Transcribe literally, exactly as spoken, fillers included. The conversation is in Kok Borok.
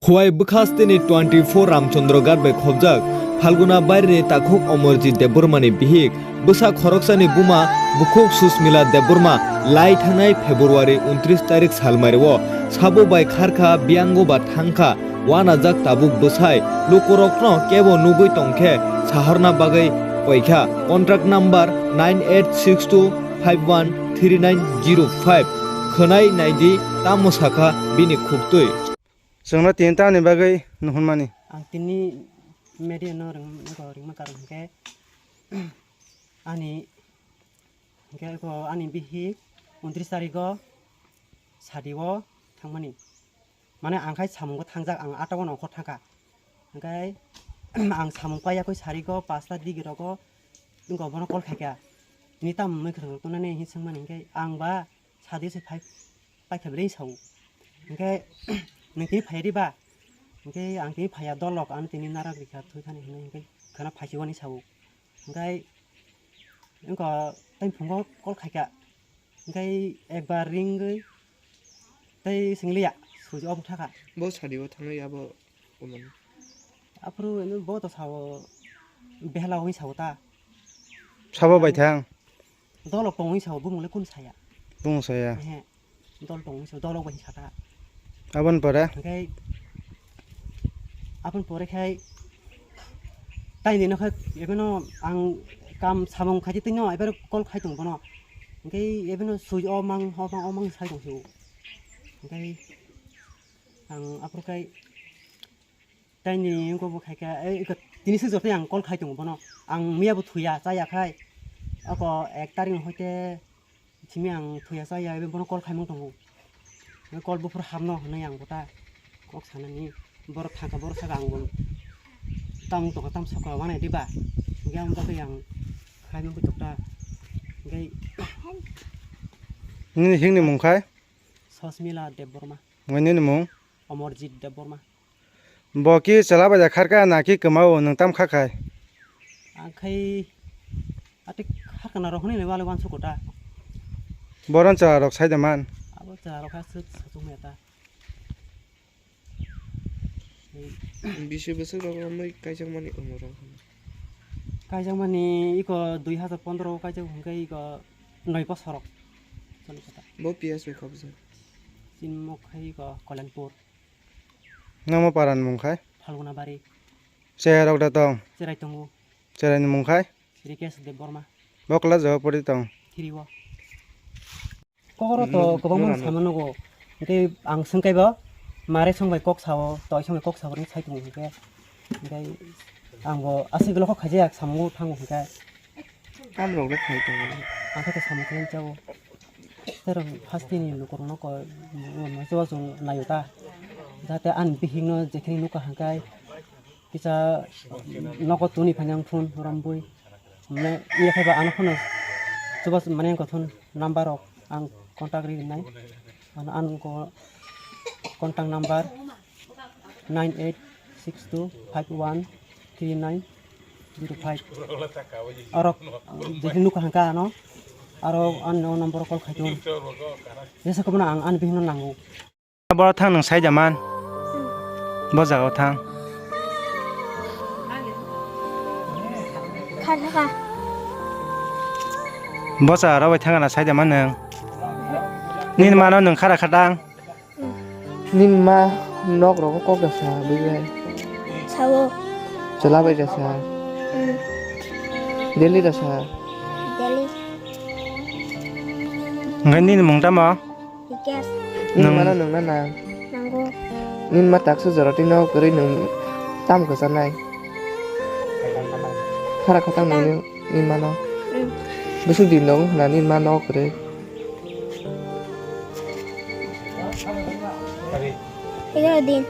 Khowai bwkhasteni twenty four Ramchandra Ghat bai khobjak Phalguna Barini takhuk Amarjit Debbarmani bihik, bwsa khoroksani buma bukhuk Susmila Debbarma lai thangnai February untris tarik salmario sabo bai kharkha, biyango ba thangkha, wanajak tabuk bwsai. Lukurokno kebo nugwi tongkhe saharna bagwi koikha. Contract number nine eight six two five one three nine zero five. Khwnai naidi, tamo sakha bini khuktwi. Chwngno tini tamni bagwi nuhunmani? Ang tini media no ring-, ringma karon hwnkhe ani, hwnkhe eko ani bihik untris tarigo sadi o thangmani. Mane ang khai samungo thangjak, ang ato o nongkhor thangkha. Hwnkhe ang samung paiyakhui sarigo pasta digi rogo wngkha bono call khaikha. Tini tamo mui kwthwng tongnani hinwi swngmani hwnkhe ang ba sadi se phai paikha belai sao. Hwnkhe nwng tini phai riba? Hwnkhe ang tini phaiya, dolok ano tini narak rikha thwi thani hinwi hwnkhe khwna phaisio ani sao. Hwnkhe wngkha tei phungo call khaikha. Hwnkhe ekbar ringwi tei swngliya, suji obo thakha. Bo sadi o thangwi abo umani. Aphuru eno bo to sao, behla wngwi sao ta. Sabo bai thang? Dolok tongwi sao, bumung le kun saya. Bumung saya. Ehe. Dol tongwi sao, dolok bai sata. Aboni pore? Hwnkhe aboni pore khai taini no khai ebeno ang kam samung khaidi tino ebero call khai tong bono. Hwnkhe ebeno sui o mang, o mang, o mang sai tong sio. Hwnkhe ang aphuru khai taini wngkha bo khaikha, ei, eko tini swk jotoi ang call khai tongo bono. Ang miya bo thuya, chaya khai. Oko ek tarik no hoite simi ang thuya chaya, ebe bono call khaimung tongo. Ebe call buphuru hamno hwnwi ang bo ta kok sanani. Borok thangkha, borok saka ang bo tamung tongkha, tam sokra wanai diba. Hwnkhe ang bagwi ang khaimung tok ta. Hwnkhe nini himni mung khai? Sosmila Debbarma. Hwnkhe nini mung? Amarjit Debbarma. Bo ki chwla bai da kharkha na ki kwmao nwng tam kha khai? Ang khai ati kharkana rok hwnwi wale wansuk ta. Boron chwla rok sai da man? Abo chwla rok ha suk sachung ya ta. Bisi bwswk rok romwi kaijakmani omo rok. Kaijakmani iko dui hazar pondro o kaijak hwnkhe iko noi bosor rok. Choli kota. Bo P S bai khobjak. Chini mok khai iko Kolenpur. Nangma paran mung khai? Phalguna Bari. Cherai rok da tong? Cherai tongo. Cherai ni mung khai? Rikesh Debbarma. Bo class o pori tong? Three o. Kokoro to kwbangma sama nugo. Hwnkhe ang swngkaibo mare songbai kok sao, toi songbai kok sao, sai tongo hwnkhe. Hwnkhe ang bo aswk ulo kok khaijak samungo thango hwnkhe. Tamrok le khai tongo. Ang khe samung khe chao. Terok hasteni lukurokno koi, mo, mo, chubachu naio ta. Jate ani bihikno jekheno nukha hwnkhe kisa nogo tuni phani ang phone rombui. Mane iya phaiba ano phone chubachu mane ang khe phone number rok ang contact ri rinai. Ano ang ko contact number nine eight six two five one three nine zero five. Oro jekheno nukha hwnkha ano, aro ani o number o call khai tongo. Jesa kobono ang ani bihikno nango. Boro thang nwng sai da man? Bo jaga o thang. Kha, kha, kha. Bo jaga ro bai thang na sai da man nwng? Nini mano nwng khara kha dang? Nini ma nok rogo kok da sa bui bai? Sao. Chwla bai da sa? Hmm. Delhi da sa? Delhi. Hwnkhe nini mung tamo? Rikesh. Nini nwng mano nwng na nang? Nango. Nini ma taksa jora twi nok kwrwi nwng tam kwchanai? Khara khatang nwng nini mano? Hmm. Bwswk din dong khna nini ma nok kwrwi? Egaro din.